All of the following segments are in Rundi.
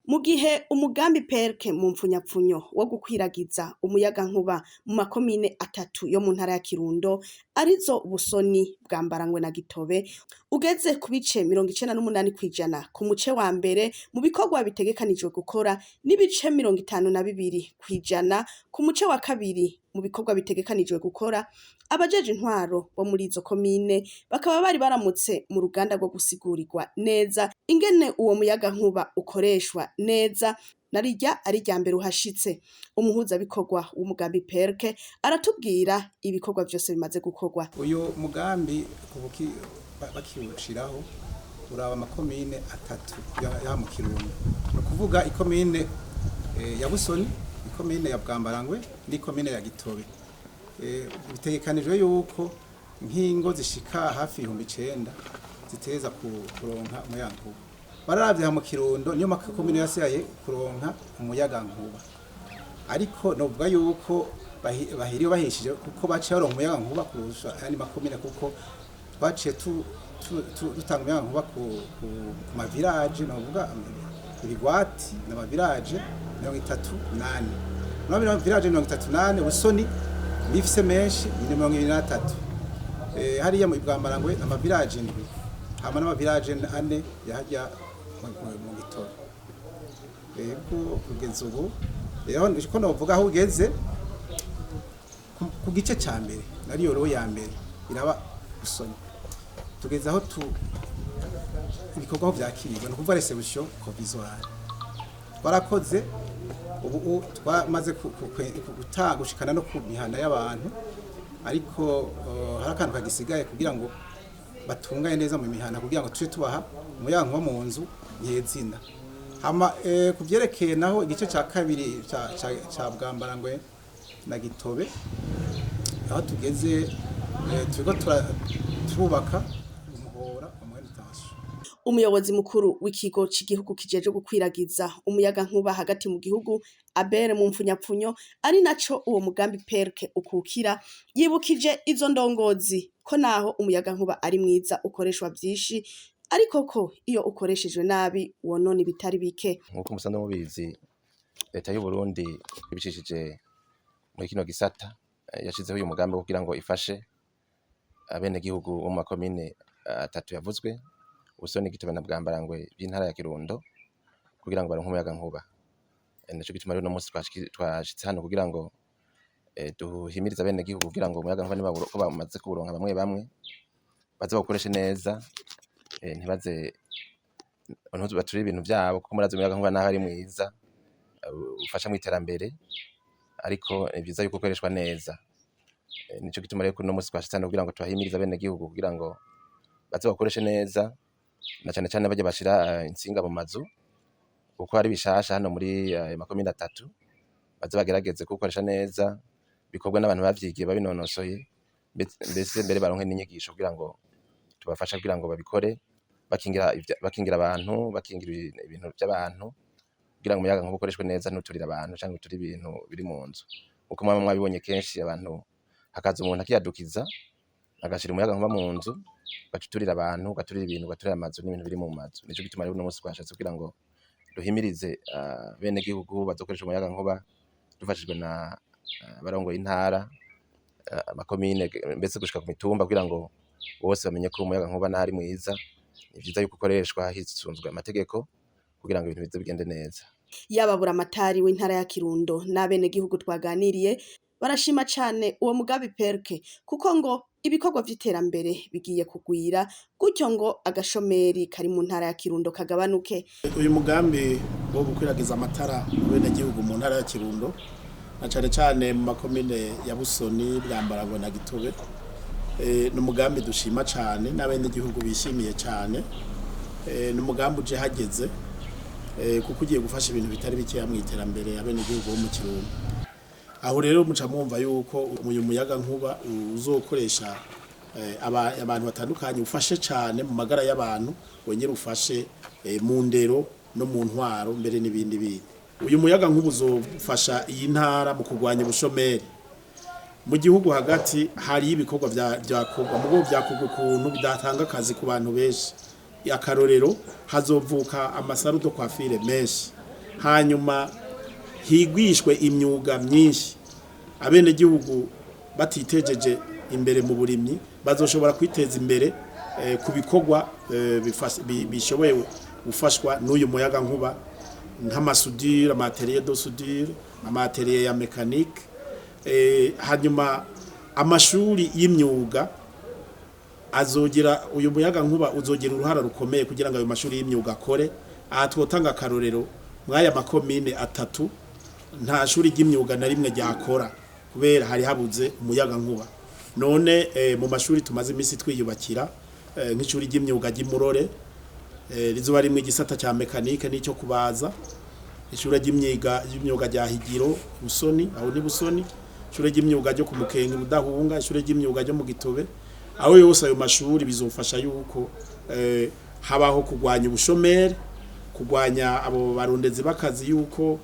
Mu gihe umugambi PERC mu mpfunyapfunyo wo gukwiragiza umuyagankuba mu makomine atatu yo mu ntara ya Kirundo, arizo Busoni, Bwambarangwe na Gitobe, ugeze ku bice 98% ku muce wa mbere mu bikorwa bitegekanijwe gukora, n'ibice 52% ku muce wa kabiri mu bikorwa bitegekanijwe gukora, abajejwe intwaro bo muri izo komine bakaba bari baramutse mu ruganda rwo gusigurirwa neza ingene uwo muyagankuba ukoreshwa neza, narirya ari iryambere uhashitse. Umuhuzabikorwa w'umugambi PERC aratubwira ibikorwa vyose bimaze gukorwa. Uyu mugambi bakiwushiraho uraba amakomine atatu ya mu Kirundo, ni ukuvuga ikomine ya Busoni, ikomine ya Bwambarangwe n'ikomine ya Gitobe. Bitegekanijwe yuko nk'ingo zishika hafi 9000 ziteza kuronka umuyagankuba. Bararavye mu Kirundo niyo makomine yasigaye kuronka umuyagankuba, ariko novuga yuko bahiriwe bahishije kuko baciye baronka umuyagankuba kurusha ayandi makomine, kuko twaciye dutanga umuyagankuba ku mavirage, novuga ibigwati n'amavirage 34. Muri village 34, Busoni bifise menshi ni 23, hariya mu Bwambarangwe amavirage 7, hama n'amavirage 4 yahajya mu Gitobe. Ego, kugeza ubu rero ko novuga aho ugeze ku gice ca mbere, nariyo roho ya mbere iraba Busoni, tugeze aho tu ibikorwa aho vyakirirwa, ni ukuvuga réception provisoire twarakoze. Ubu twamaze gutanga gushikana no ku mihana y'abantu, ariko hari akantu kagisigaye kugira ngo batunganye neza mu mihana, kugira ngo tuje tubaha umuyagankuba mu nzu nyezina. Hama ku vyerekeye naho igice ca kabiri ca Bwambarangwe na Gitobe, aho tugeze, turiko turubaka umuhora wa moyenne tension. Umuyobozi mukuru w'ikigo c'igihugu kijejwe gukwiragiza umuyagankuba hagati mu gihugu, ABR mu mpfunyapfunyo, ari naco uwo mugambi PERC ukukira, yibukije izo ndongozi ko naho umuyagankuba ari mwiza ukoreshwa vyinshi, ariko ko iyo ukoreshejwe nabi wonona ibitari bike. Nk'uko musanzwe mubizi, leta y'u Burundi ibicishije muri kino gisata yashizeho uyu mugambi wo kugira ngo ifashe abenegihugu bo mu makomine atatu yavuzwe, Busoni, Gitobe na Bwambarangwe by'intara ya Kirundo, kugira ngo baronke umuyagankuba. Nico gituma rero uno munsi twashitse hano kugira ngo duhimirize abenegihugu kugira ngo umuyagankuba niba ko bamaze kuwuronka bamwe bamwe baze bawukoreshe neza, ntibaze baturire ibintu vyabo, kuko murazi umuyagankuba naho ari mwiza ufasha mw'iterambere, ariko ni vyiza yuko ukoreshwa neza. Nico gituma rero uno munsi twashitse hano kugira ngo tubahimirize abenegihugu kugira ngo baze bawukoreshe neza, na cane cane barya bashira intsinga mu mazu, kuko ari bishasha hano muri ayo makomine atatu, baze bagerageze kuwukoresha neza, bikorwe n'abantu bavyigiye babinonosoye, mbese mbere baronke n'inyigisho kugira ngo tubafashe kugira ngo babikore bakingira abantu, bakingira ibintu vy'abantu, kugira ngo umuyagankuba ukoreshwe neza, ntuturire abantu canke uturire ibintu biri mu nzu. Kuko mwaba mwabibonye kenshi, abantu hakaza umuntu akiyadukiza agashira umuyagankuba mu nzu, ugaca uturira abantu, ugaturira ibintu, ugaturira amazu n'ibintu biri mu mazu. Nico gituma rero uno munsi twashatse kugira ngo duhimirize abenegihugu bazokoresha umuyagankuba, dufashijwe na abarongoye intara, amakomine, mbese gushika ku mitumba, kugira ngo bose bamenye ko umuyagankuba naho ari mwiza, ni vyiza yuko ukoreshwa hisunzwe amategeko kugira ngo ibintu bize bigende neza. Yaba buramatari w'intara ya Kirundo n'abenegihugu twaganiriye barashima cane uwo mugambi PERC, kuko ngo ibikorwa vy'iterambere bigiye kugwira, gutyo ngo agashomeri kari mu ntara ya Kirundo kagabanuke. Uyu mugambi wo gukwiragiza amatara mu benegihugu mu ntara ya Kirundo, na cane cane mu makomine ya Busoni, Bwambarangwe na Gitobe, ni umugambi dushima cane n'abenegihugu bishimiye cane. Ni umugambi uje hageze, kuko ugiye gufasha ibintu bitari bikeya mu iterambere abenegihugu bo mu Kirundo. Aho rero muca mwumva yuko uyu muyaga nkuba uzokoresha abantu batandukanye, ufashe cane mu magara y'abantu, wongere ufashe mu ndero no mu ntwaro, mbere n'ibindi bindi. Uyu muyaga nkuba uzofasha iyi ntara mu kurwanya ubushomeri. Mu gihugu hagati hari ibikorwa vyakorwa, mugo vyakorwa ukuntu bidatanga akazi ku bantu benshi. Akarorero, hazovuka ama salons de coiffure menshi. Hanyuma higwishwe imyuga myinshi. Abenegihugu batitejeje imbere mu burimyi bazoshobora kwiteza imbere ku bikorwa bishoboye gufashwa n'uyu muyaga nkuba, nk'amasudire, amateriye de soudure, amateriye ya mécanique. Hanyuma amashuri y'imyuga azogira, uyu muyaga nkuba uzogira uruhara rukomeye kugira ngo ayo mashuri y'imyuga akore. Aha twotanga akarorero: mw'aya makomine atatu nta shuri ry'imyuga na rimwe ryakora kubera hari habuze umuyaga nkuba. None mu mashuri tumaze iminsi twiyubakira, nk'ishuri ry'imyuga ry'Imurore, rizoba rimwe igisata cya mécanique n'icyo kubaza, ishure ry'imyuga rya Higiro Busoni, aho ni Busoni, ishure ry'imyuga ryo ku Mukenke Budahunga, ishure ry'imyuga ryo mu Gitobe, aho yose ayo mashuri bizofasha yuko habaho kurwanya ubushomeri, kurwanya abo barondezi b'akazi, yuko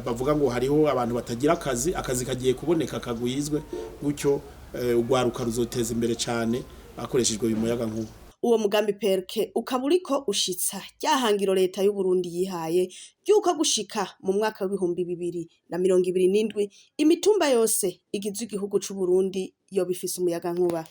bavuga ngo hariho abantu batagira akazi. Akazi kagiye kuboneka kagwizwe gutyo, urwaruka ruzoteza imbere cyane hakoreshejwe uyu muyaga nkuba. Uwo mugambi PERK ukaba uriko ushitsa ryahangiro leta y'u Burundi yihaye ry'uko gushika mu mwaka w'2027 imitumba yose igize igihugu c'u Burundi yoba ifise umuyaga nkuba.